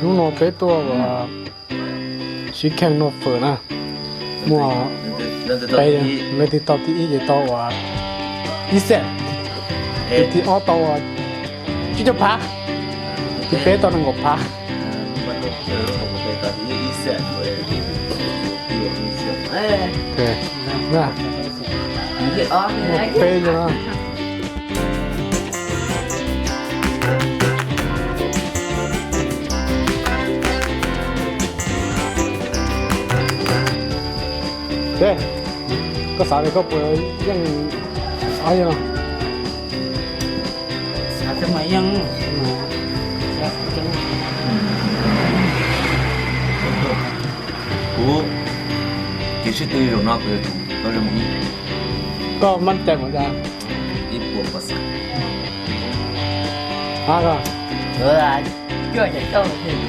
Hnub no peb tuaj ua sib kheej noj fawm na. Muaj peb, leej twg tau thib ib ces tau ua ib xees, tus thib ob tau ua tsib caug phav, thib peb tau nees nkaum phav. Muaj peb no. Koj xav tias koj puas yeej ob yog? Kuv kev sib tw zaum no kuv yuav tsum tau zoo ib. Koj mab cai mus cas? Ib puas pos xav. Ab koj. Cuaj caum cuaj.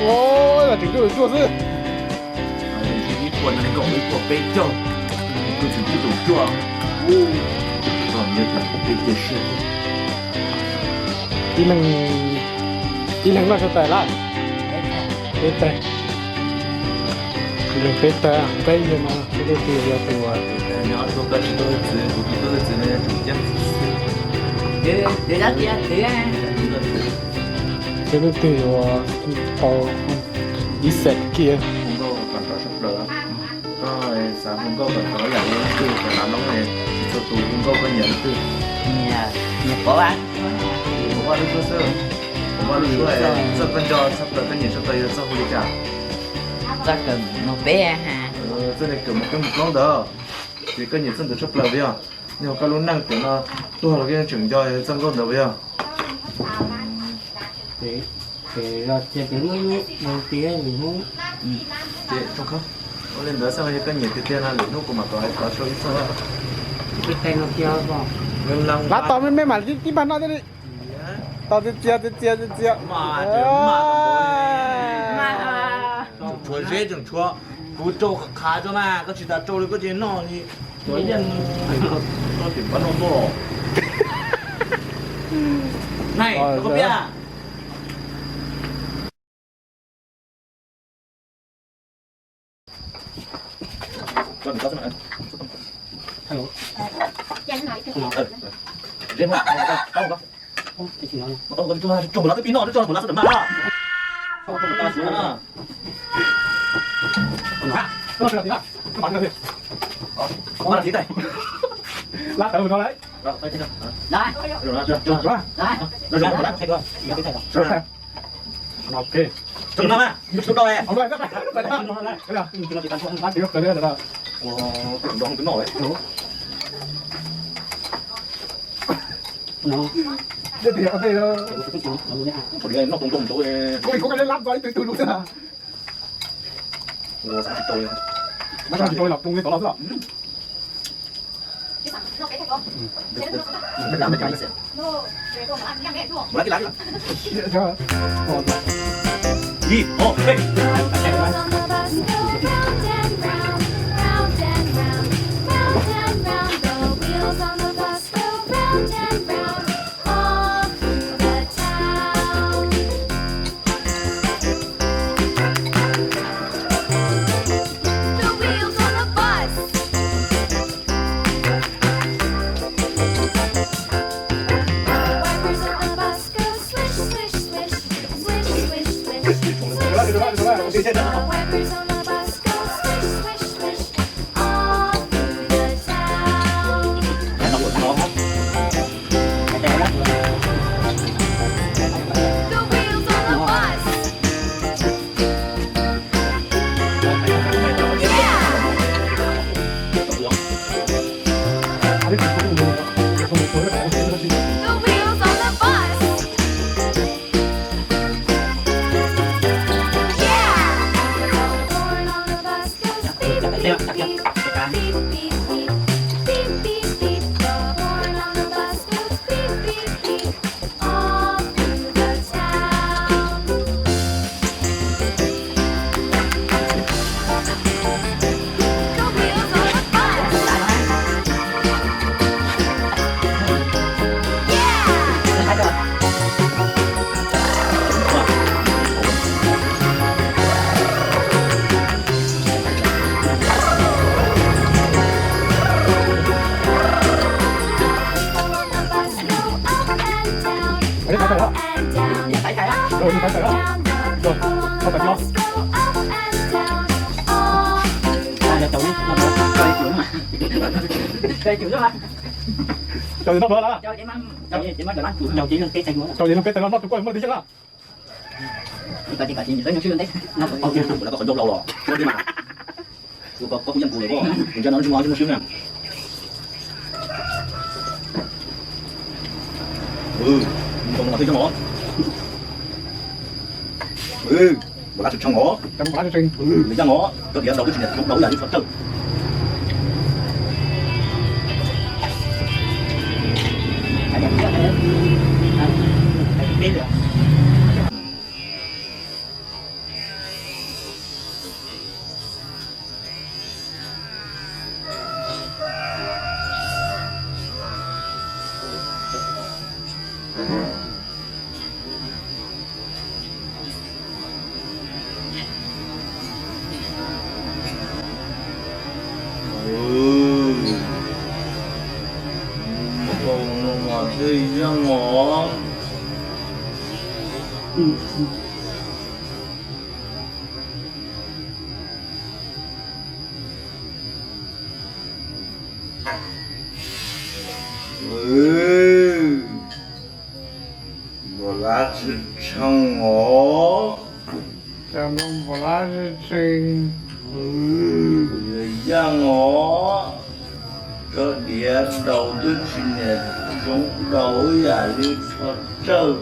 Ua, tseem cuaj caum cuaj xwb. Ib puas nees nkaum, ib puas peb caug, kuv tseem cuaj caum cuaj. Peb caug siab. Ib leeg, ib leeg noj tau tais lawm? Peb tais. Ib leeg peb tais, peb yog no, peb leej twg yog tus uas, peb leej twg yuav tau ib xees kiag. Koj xav hu nkauj kom txog yam li leej twg, xav hlub tsis txhua tus hu nkauj koj nyiam leej twg? Nyiam, nyiam Pov Vaj. Pov Vaj lub suab xwb. Pov Vaj lub suab, txoj koj nco tshaj plaws koj nyiam tshaj plaws yog txoj hu li cas? Txoj kawm mus peb ha. Txoj li kawm mus peb mus plaub ntawd. Ces koj nyiam txoj ntawd tshaj plaws puas yog? Yog koj lub neej tiam no tuag los koj yeej tseem nco txoj nkauj ntawd puas yog? Ces ua li ntawd xwb, yog koj nyiam tiag tiag no lwm hnub kuv mam tau hais tau sau ib txoj. Lab tau me me mam tib pag noj thiaj li tau txias txias txias txias. Tshuav zeb tseem tshuav, kuv rau qhov qhav tso mas koj tsis tas rau li koj tsis noj li. Koj tim pab noj tuaj. Nai, koj piaj. Lab tawv no lawm. Lab. Lab. Lab. Ib, ob, peb. Cov no, cov no peb teg los noj tus kuj muaj li thiab na. Npam lab tshee os, npam lab tshee, nws yeej os, cov diav daus twb tsis niam daus ib yam li tsho tsawj. Npam no mas thiaj yeej os. Npam lab tshee os. Cov no npam lab tshee, yeej os. Cov diav daus twb tsis niam zoo daus ib yam li tsho tsawj.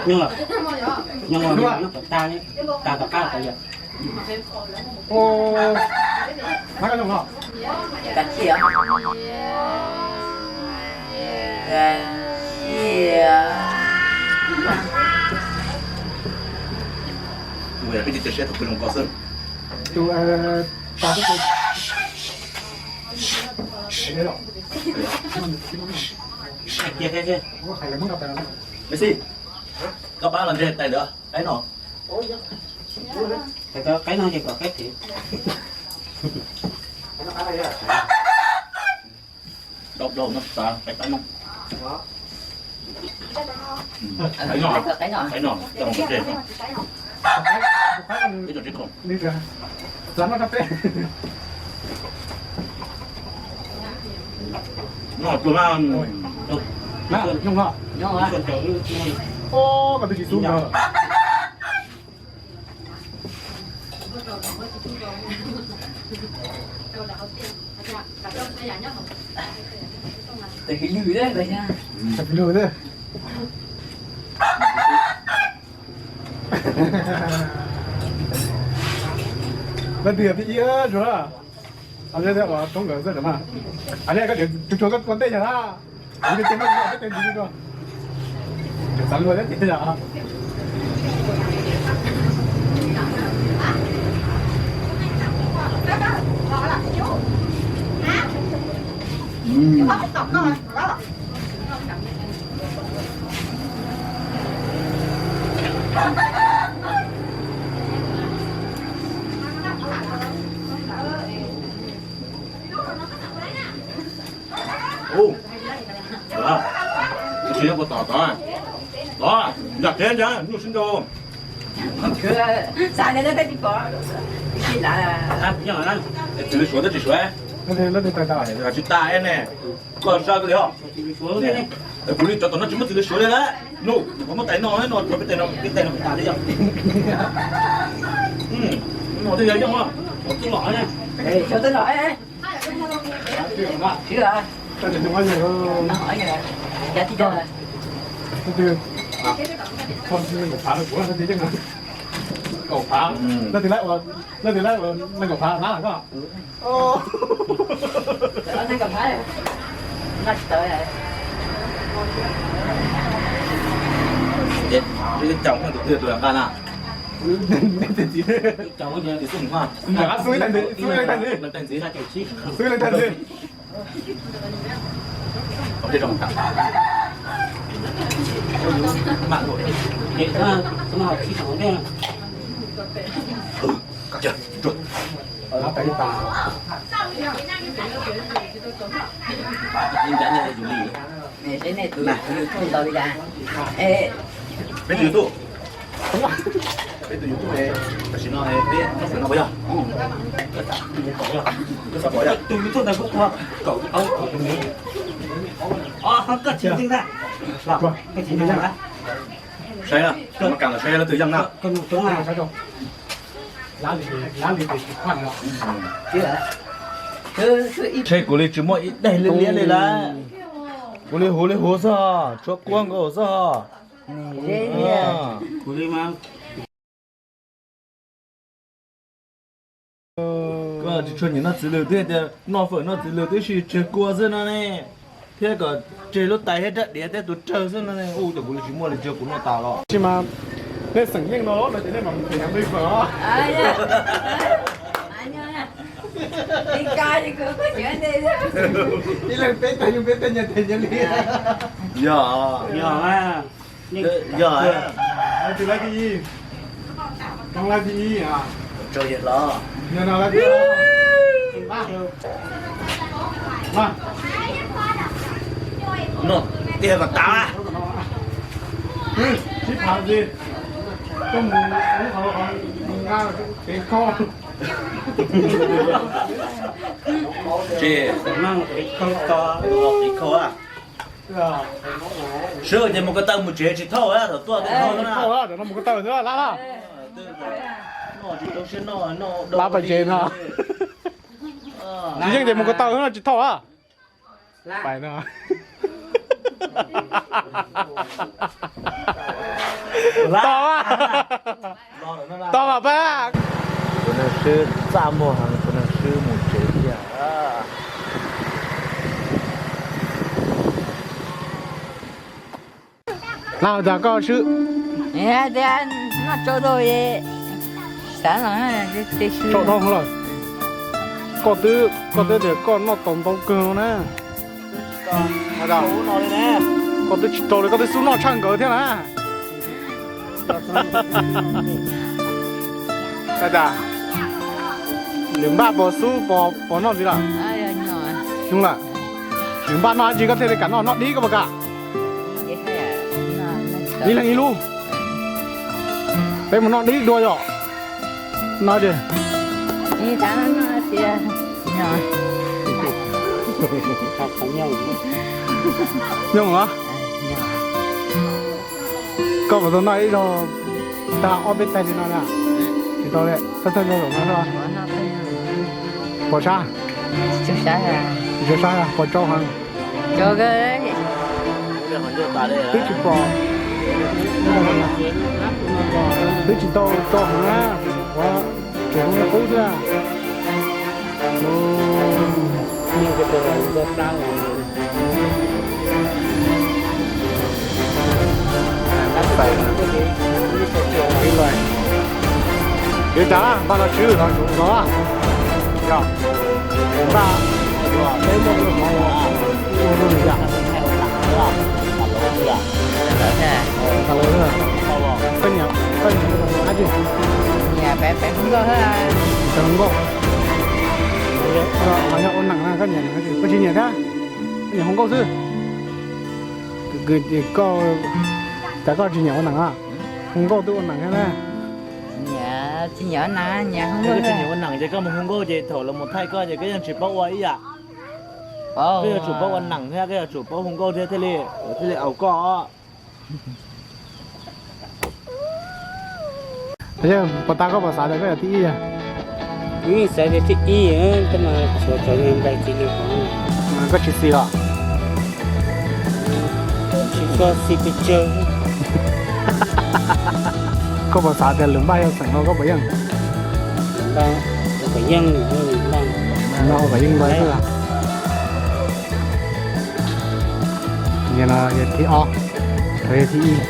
Nyoo los, nyoo los, nyoo kom tas, tas tom qab kom yom. Ua, peb tsis tw siab tus pw zoo ko xwb. Tus, eh, tas xwb. Mexi, koj pab los ntseg tais ntawd, qaib no. Tais ntawd qaib no ces kom qaib tiv. Dau dau no xav qaib no. Qaib no, qaib no, coj mus kom tseg. Ib co tib khoom. No, tus no. Tus no. Tus no. Ub, koj twb tsis xub no. Tes hais lus thiab. Tes hais lus thiab. Leej twg yog thib ib zuag? Ab, thiab uas toob nkawd xwb mas. Ab, koj tseem tsuag tsuag koj ua ntej yog na. Kuv tes muab kuv tes ntxiv tsuag. Tseem xav luag thiab ces yog. Ub, tus tsis yog puas tom tom, tom, nram tsev ntag, nyuj sib nraus. Txiv lws suav twb tsis suav, tsis tas ne. Koj sab koj li os. Kuv li cov tom no tsis muaj txiv lws suav li na. Nus, nws qhov muab tais no no, rau peb tais no, peb tais no tas li yom. No twb yog yooj, tub los ne. Kaum phav, leej twg laib ua nees nkaum phav na koj? Xwb leej tag ntxiv, xwb leej tag ntxiv. Peb tus YouTube, peb tus YouTube, tam sim no peb txhob xav no puas yog? Koj xav pom yog? Tus YouTube ntawd kuj ua kaum, koj tsis ntseeg ntag. Koj tsis ntseeg ntag. Saib na, koj mus kam los saib leej twg yeej na. Ntshe kuv li tsis muaj ib daim liab liab li lawm. Kuv li huv li huv xwb, tshuav kua nkaus xwb. Koj tsis tshua nyiam noj txiv lws thiab tias noj fawm noj txiv lws tib si tseg kua xwb no ne. Thiab kom tseg lub tais thiab rab diav thiab tus rawg xwb no ne. Ua cas kuv li tsis muaj li, tseg kuv noj tas los. Tsis mas nej xeem yeej no los no ces nej mam mus pem nqi fawm os. Ib leeg peb tag, yog peb tag nyias teg nyias li. Yog, yog, yog. Leej twg laib thib ib? Koob laib thib ib. Rau yawg hlob. Yog no laib thib ib. No, tiag kom tas. Sib phav ntxiv. Koj mus ub qhov, qhov nqa kev kho. Tsis, kev kho, kev kho. Sawv ces mus ko taw mus tsev tsis thauj, thaum tuaj tsis thauj na. Mus ko taw xwb, lab lab. Lab pais tsev no. Tsis yeej ces mus ko taw xwb no tsis thauj a. Pais no. Tau mas. Tau mas pab. Tus neeg swb txaj muag heev, tus neeg swb mus tsev tiag. Lau tas koj swb. Noj tsau tau, xav no, tsau tau lawm. Koj twb, koj twb tias koj noj tau ntau kawg no na. Koj twb tsis tau li, koj twb xub noj tshaj nkawd thiab na. Hais tias lwm npaj puas xub puas noj ntxiv lawm? Xyoo lawm. Lwm npaj noj dab tsi koj thiaj li kam noj, noj dib koj puas kam? Ib leeg ib lub. Peb mus noj dib dua yom. No ces nyooj los. Koj puas tau noj ib zaug tag ob peb taig li no na? Tsis tau li, thawj thawj zaug zaum no. Puas sab? Tsis sab, puas tsau heev? Twb tsis pom, twb tsis tau tsau heev na, ua tseem zoo li qub xwb. Yuav cas npaj no tswv los ntxov, yog npaj peb muaj lub hov ua zoo li cas. Koj nyiam, koj nyiam hu nkauj thiab? Koj nyiam hu nkauj? Yog ua neeg na, koj nyiam, koj tsis nyiam thiab? Koj nyiam hu nkauj xwb. Koj, cas koj tsis nyiam ua neeg a? Hu nkauj twb ua neeg thiab na. Tsis nyiam ua neeg, nyiam hu nkauj. Tsis nyiam ua neeg ces koj mus hu nkauj ces thaum lawv mus thaij koj ces koj yeej tsis paub ua ib yam. Koj yuav tsum paub ua neeg thiab koj yuav tsum paub hu nkauj thiab thiaj li, thiaj li aus koj. Puas tas koj puas xav tias koj yog thib ib? Yeej xav tias thib ib, tab mas tshuav cov niag nplaig txiv li qhov. Koj tsis xis los? Tsis txhob xis pes tsawg. Koj puas xav tias lwm npaj yog xeem no koj puas yeej? Puas yeej, no puas yeej npaj xwb. Yog no yog thib ob, yog thib ib.